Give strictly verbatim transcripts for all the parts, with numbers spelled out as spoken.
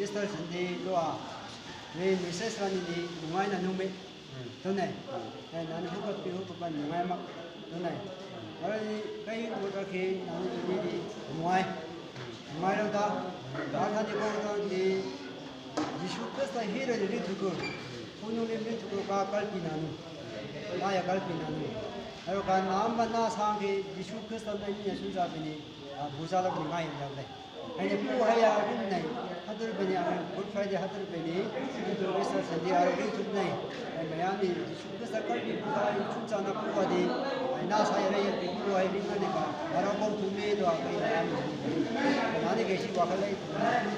Easter Sunday ꯗꯣ ꯃꯤ Mrs ꯔꯥꯅꯤꯗꯤ ꯅꯨꯡꯉꯥꯏꯅ ꯅꯨꯃꯤꯠ ꯇꯨꯅꯦ꯫ ꯑꯩ ꯅꯍꯥꯟ ꯍꯧꯒꯠꯄꯤ ꯍꯧꯒꯠꯄ ꯅꯨꯡꯉꯥꯏꯃꯛ ꯇꯨꯅꯦ꯫ ꯑꯗꯨꯗꯤ ꯀꯩ ꯎꯔꯛꯈꯤ ꯅꯍꯥꯟ ꯇꯨꯅꯤꯗꯤ ꯅꯨꯡꯉꯥꯏ꯫ ꯅꯨꯡꯉꯥꯏꯔꯣꯗ ꯔꯥꯊꯥꯗꯤ ꯀꯣꯡꯗꯤ ꯖꯤꯁꯨ ꯈ꯭ꯔꯤꯁꯇ ꯍꯤꯔꯣꯏꯗꯤ ꯔꯤꯊꯨꯀꯨ ꯈꯨꯅꯨꯡꯗꯤ ꯔꯤꯊꯨꯀꯨ ꯀꯥ ꯀꯜꯄꯤꯅꯥꯅꯨ꯫ ꯂꯥꯏ ꯀꯜꯄꯤꯅꯥꯅꯨ꯫ ꯑꯗꯨꯒ ꯅꯥꯝꯕꯅ ꯁꯥꯡꯈꯤ ꯖꯤꯁꯨ ꯈ꯭ꯔꯤꯁꯇ ꯅꯪ ꯃꯤꯅ ꯁꯨꯖꯥꯕꯤꯅꯤ꯫ ꯕꯨꯖꯥꯂꯛꯅꯤꯡꯉꯥꯏ ꯌꯥꯎꯗꯦ꯫ ꯍꯥꯏꯗꯤ ꯄꯨ ꯍꯥꯏ ꯌꯥꯔꯒꯨꯝꯅꯩ꯫ ꯍꯥꯇꯔꯕꯅꯤ ꯑꯃ Good Friday ꯍꯥꯇꯔꯕꯅꯤ꯫ ꯑꯗꯨ Easter Sunday ꯑꯔꯒꯤ ꯊꯨꯞꯅꯩ꯫ ꯍꯥꯏ ꯃꯌꯥꯝꯅꯤ ꯖꯤꯁꯨ ꯈ꯭ꯔꯤꯁꯇ ꯀꯔꯕꯤ ꯄꯨ ꯍꯥꯏ ꯁꯨꯝ ꯆꯥꯅ ꯄꯨ ꯑꯗꯤ꯫ ꯍꯥꯏ ꯅꯥ ꯁꯥꯏ ꯔꯩ ꯌꯥꯔꯒꯤ ꯄꯨ ꯍꯥꯏ ꯃꯤꯡ ꯑꯅꯤꯀ꯫ ꯑꯔꯒꯣꯡ ꯊꯨꯝꯃꯤ ꯑꯗꯣ ꯑꯩꯈꯣꯏ ꯃꯌꯥꯝ꯫ ꯅꯥꯅꯤ ꯀꯩꯁꯤ ꯋꯥꯈꯜ ꯂꯩ꯫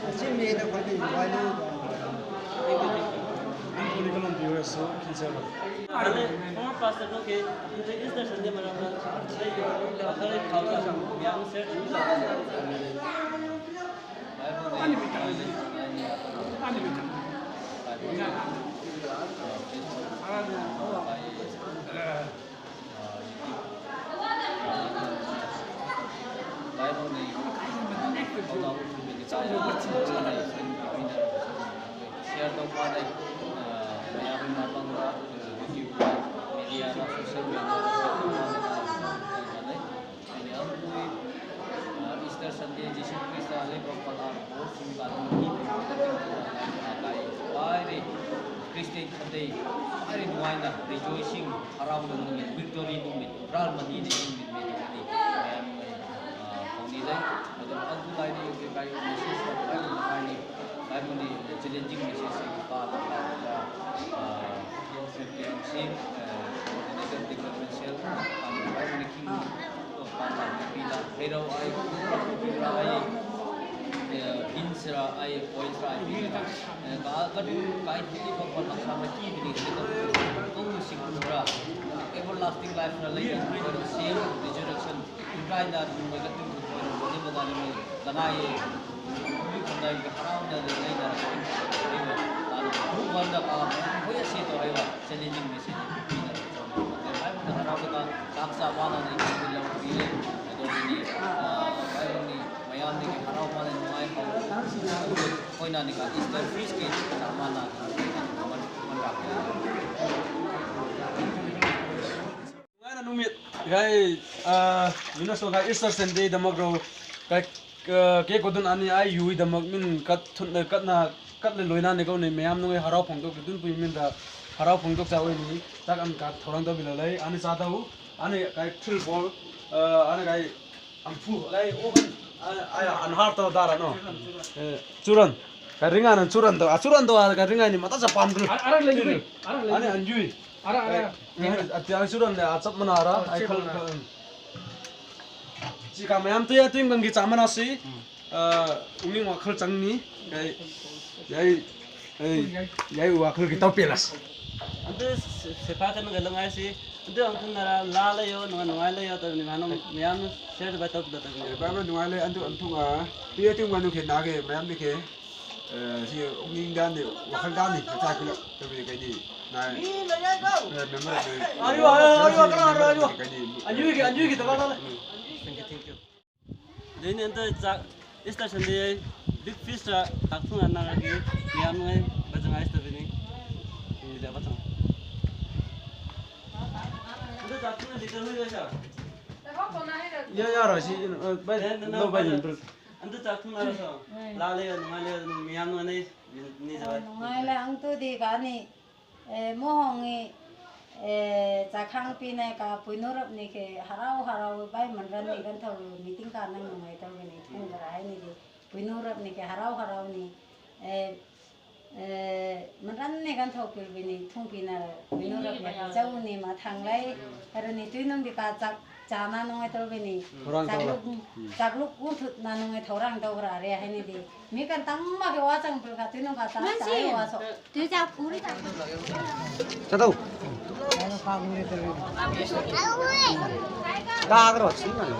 ꯑꯁꯤ ꯃꯤꯗ ꯑꯩꯈꯣꯏꯗꯤ ꯅꯨꯡꯉꯥꯏꯅ꯫ Thank you, thank you. Thank you, Nicolan Piores, so, Kinsella. Former pastor ꯅꯣ ꯀꯦ, ꯍꯧꯖꯤꯛ Easter Sunday ꯃꯔꯝꯗ ꯑꯩ ꯋꯥꯈꯜ ꯐꯥꯎꯕ ꯌꯥꯝ share ꯇꯧꯕꯤꯌꯨ꯫ ꯁꯤꯌꯔ ꯇꯧꯕ ꯂꯩ꯫ ꯃꯌꯥꯝꯒꯤ ꯃꯃꯥꯡꯗ YouTube, ꯃꯦꯗꯤꯌꯥꯗ, ꯁꯣꯁꯤꯌꯦꯜ ꯃꯦꯗꯤꯌꯥꯗ ꯁꯤꯌꯔ ꯇꯧꯕ ꯂꯩ꯫ ꯑꯩꯅ ꯑꯃꯨꯛ Easter Sunday, ꯖꯤꯁꯨ ꯈ꯭ꯔꯤꯁꯇ ꯂꯩꯕ ꯄꯂꯥ ꯕꯣꯁꯁꯤꯡ ꯂꯥꯛꯄꯒꯤ ꯈ꯭ꯋꯥꯏꯗꯒꯤ Christian ꯈꯟꯗꯩ ꯈ꯭ꯋꯥꯏꯗꯒꯤ ꯅꯨꯡꯉꯥꯏꯅ rejoicing, ꯍꯔꯥꯎꯕ ꯅꯨꯃꯤꯠ, victory ꯅꯨꯃꯤꯠ, ꯍꯔꯥꯎꯕ ꯅꯨꯃꯤꯠ ꯅꯨꯃꯤꯠ ꯃꯌꯥꯝ ꯂꯩ꯫ ꯑꯗꯨꯅ ꯑꯗꯨ ꯂꯥꯏꯗꯤ ꯀꯩꯀꯥ message ꯇꯧꯕ ꯍꯥꯏꯕꯅꯤ꯫ Bible ꯅꯤ challenging message ꯁꯤ ꯄꯥꯕ ꯄꯥꯕꯗ, ꯑ, ꯁꯤ, ꯑ, coordinator development cell, ꯑ, Bible ꯅꯤ king, ꯑ, ꯄꯥꯕ ꯅꯨꯄꯤꯗ ꯍꯩꯔꯧ ꯑꯩ, ꯑ, beans ꯔ ꯑꯩ, points ꯔ ꯑꯩ ꯄꯤꯔꯒ, ꯑ, ꯀꯥ, ꯀꯥ, ꯀꯥꯏ ꯊꯤꯕ ꯈꯣꯠꯄ ꯈꯔ ꯃꯇꯤꯕꯅꯤ, ꯑꯗꯨꯒ ꯀꯧꯅ ꯁꯤꯡꯕ꯭ꯔꯥ, everlasting life ꯔ ꯂꯩ, same resurrection, ꯏꯕ꯭ꯔꯥꯍꯤꯝꯅ ꯅꯨꯡꯉꯥꯏꯒ ꯇꯨꯡ ꯂꯉꯥꯏ ꯍꯔꯥꯎꯅ ꯂꯩꯅꯔꯛꯄ ꯃꯨꯛ ꯋꯥꯟꯗ ꯄꯥꯕ ꯍꯣꯏ ꯑꯁꯤ ꯇꯧꯔꯦꯕ ꯆꯦꯂꯦꯟꯖꯤꯡ ꯃꯦꯁꯦꯖ ꯄꯤꯅꯔꯛꯄ ꯍꯥꯏꯕꯗ ꯍꯔꯥꯎꯕꯗ ꯆꯥꯛ ꯆꯥ ꯋꯥꯅ ꯂꯩꯕ ꯂꯧꯕꯤꯔꯦ꯫ ꯑꯗꯨꯗꯒꯤ ꯍꯥꯏꯕꯅꯤ ꯃꯌꯥꯝꯗꯒꯤ ꯍꯔꯥꯎ ꯃꯥꯅ ꯅꯨꯡꯉꯥꯏ ꯑꯩꯈꯣꯏꯅ ꯅꯤꯀꯥ ꯏꯁꯇꯔ ꯐꯤꯁꯀꯤ ꯆꯥꯛ ꯃꯥꯅ ꯅꯨꯡꯉꯥꯏꯅ ꯅꯨꯃꯤꯠ ꯒꯥꯏ, ꯑ, ꯌꯨꯅꯦꯁꯀꯣꯒ Easter Sunday ꯗꯃꯛ ꯔꯣ, ꯀ-, ꯀ-, ꯀꯦ ꯀꯣꯗꯨꯟ ꯑꯅꯤ ꯑꯥꯏ ꯌꯨꯏ ꯗꯃꯛ ꯃꯤꯟ ꯀꯠ ꯊꯨꯠꯅ ꯀꯠꯅ ꯀꯠꯂ ꯂꯣꯏꯅꯅ ꯀꯧꯅꯤ ꯃꯌꯥꯝ ꯅꯣꯏ ꯍꯔꯥꯎ ꯐꯣꯡꯗꯣꯛ ꯑꯗꯨꯟ ꯄꯨꯏ ꯃꯤꯟꯗ ꯍꯔꯥꯎ ꯐꯣꯡꯗꯣꯛ ꯆꯥꯎꯏ ꯆꯥꯛ ꯑꯝ ꯀꯥ ꯊꯧꯔꯥꯡ ꯇꯧꯕꯤꯂ ꯂꯩ ꯑꯅꯤ ꯆꯥꯗꯧ ꯑꯅꯤ ꯀꯥꯏ ꯊ꯭ꯔꯤꯜ ꯕꯣꯜ, ꯑ, ꯑꯅꯤ ꯀꯥꯏ ꯑꯝꯐꯨ, ꯂꯥꯏ ꯑꯣꯍꯟ, ꯑ, ꯑ, ꯑꯟꯍꯥꯔ ꯇꯧ ꯗꯥꯔꯥ ꯅꯣ? ꯑꯦ, ꯆꯨꯔꯟ꯫ ꯀꯔꯤꯉꯥꯅ ꯆꯨꯔꯟ ꯇꯧ, ꯑ, ꯆꯨꯔꯟ ꯇꯧ, ꯑ, ꯀꯔꯤꯉꯥꯅꯤ ꯃꯇꯥ ꯆꯞ ꯄꯥꯝꯗ꯭ꯔꯤ꯫ ꯑ, ꯑꯔꯛ ꯂꯩ, ꯑꯔꯛ ꯂꯩ꯫ ꯑꯅꯤ ꯑꯟꯖꯨꯏ꯫ ꯑꯔꯛ, ꯑꯔꯛ꯫ ꯑꯦ, ꯑꯦ, ꯑ, ꯇꯤꯌꯥ ꯆꯨꯔꯟ ꯂꯩ, ꯑ, ꯆꯞ ꯃꯅꯥꯔ, ꯑꯣ, ꯑꯩ ꯆꯞ ꯈꯜ, ꯃꯅꯥ꯫ ꯈꯜ, ꯎꯝ꯫ ꯁꯤ ꯀꯥ ꯃꯌꯥꯝ ꯇꯨꯌꯥ ꯇꯨꯌꯤꯡ ꯀꯪꯒꯤ ꯆꯥ ꯃꯅꯥꯁꯤ꯫ ꯎꯝ꯫ ꯑ, ꯄꯨꯛꯅꯤꯡ ꯋꯥꯈꯜ ꯆꯪꯅꯤ꯫ ꯀꯩ, ꯌꯥꯏ, ꯑꯩ, ꯌꯥꯏ ꯋꯥꯈꯜꯒꯤ ꯇꯧ ꯄꯦꯂꯥꯁ꯫ ꯑꯗꯨ ꯁꯦ-, ꯁꯦꯐꯥ ꯀꯟꯅ ꯀꯩꯗꯧꯉꯥꯏꯁꯤ? ꯑꯗꯨ ꯑꯃꯨꯛ ꯊꯨꯅꯔꯥ, ꯂꯥ ꯂꯩꯌꯣ, ꯅꯨꯡꯉꯥꯏ, ꯅꯨꯡꯉꯥꯏ ꯂꯩꯌꯣ, ꯇꯧꯕꯅꯤ꯫ ꯃꯌꯥꯝ, ꯃꯌꯥꯝꯅ share ꯇꯧꯕ ꯇꯧꯕꯗ ꯇꯧꯕꯅꯤ꯫ ꯌꯥꯏꯐꯕ ꯅꯨꯡꯉꯥꯏ ꯂꯩ, ꯑꯗꯨ ꯑꯃꯨꯛ ꯊꯨꯡ, ꯑ, ꯄꯤꯌꯦ ꯇꯤꯡ ꯃꯅꯨꯡ ꯈꯦꯠꯅꯒꯦ, ꯃꯌꯥꯝꯗꯤ ꯈꯦ, ꯑ, ꯁꯤ ꯄꯨꯛꯅꯤꯡ ꯗꯥꯟꯗꯤ, ꯋꯥꯈꯜ ꯗꯥꯟꯗꯤ, ꯃꯆꯥ ꯈꯨꯂꯛ ꯇꯧꯕꯤꯔꯦ, ꯀꯩꯗꯤ, ꯅꯥꯏ꯫ ꯑ, member ꯑꯗꯨ, ꯑꯌꯣ, ꯑꯌꯣ, ꯑꯌꯣ, ꯀꯅꯥ, ꯑꯌꯣ, ꯑꯌꯣ꯫ ꯀꯩꯗꯤ, ꯑꯟꯖꯨꯒꯤ, ꯑꯟꯖꯨꯒꯤ ꯗꯔꯀꯥꯔ ꯇꯥꯗꯦ꯫ ꯎꯝ꯫ Thank you, thank you꯫ ꯑꯗꯨꯏꯅꯦ ꯑꯝꯇ ꯆꯥꯛ Easter Sunday, big feast, chak thung na nang agi, miyam ngai, bajang Easter bini. Ini dia bajang. Itu chak thung na leader ni dia. Ya, ya, Rashi, eh, bai, Eh, no, no, no, bai, bai. Bai. Antu chak thung na Rashi. Bai. La le, nungai le, miyam ngai ni, ni jawai. Nungai le, ang tu di kani. Eh, mohongi, eh, chakhang pina ka puinurap ni ke harau harau bai manran ni kan thau meeting ka nang nungai tau ni thung garai ni di puinurap ni ke harau harau ni, eh, eh, manran ni kan thau pil bini thung pina puinurap ni chau ni ma thang lai harani tuinung di ka chak Chana nungai tol bini. Orang tol. Chakluk, hmm, chakluk uthut na nungai thorang tau kara re hai ni di. Mi kan tang ma ke wa chang pil ka tuinung ka sa. Ngan sa sin. Wa so. Tu cha puri ta. Sa tau. Ka karo sin na lo.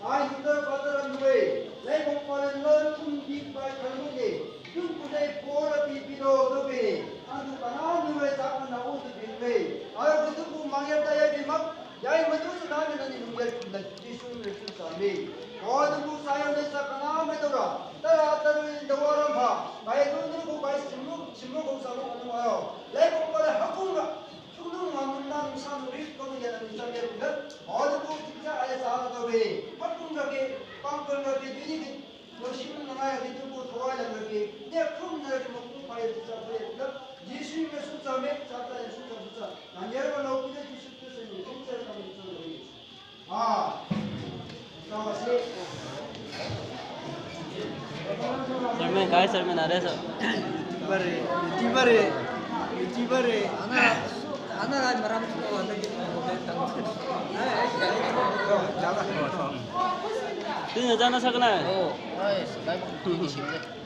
Ai hingga badaran we, lai bong palen lon kum bik bai kalmuk ye, dung kunai pora pi pino dobe, antu kanan we sak na u tu bin we, ayo kutu ku mangya daya bimak, yai maju tu nami nani nungya kumna, Jisu Kristu sami. Kau tu ku sayang desa kanam dora, tara taru in dawaram ha, bai tu tu ku bai simuk, simuk ku salu anu ayo, lai bong palen hakung ra, Chungnung ngamnung nang nungsa nuri kong ya nungsa ya nungsa. Aw tu ku chingcha aya sa ka we. Patung ka ke, pangkon ka ke, dini ke, yoshim nang aya ke tu ku thawai lang ka ke. Ne kum na ke mokung pa ya chingcha pa ya nungsa. Jisu me sungcha me, chata ya sungcha sungcha. Nang ya ma lau ku ya Jisu Kristo ni sungcha ka me sungcha we. Chairman, kai chairman are sa. YouTuber, YouTuber, YouTuber. Ana, ana raj maram ko ana ki. Tui na jana sakna hai? Oh, nice. Live.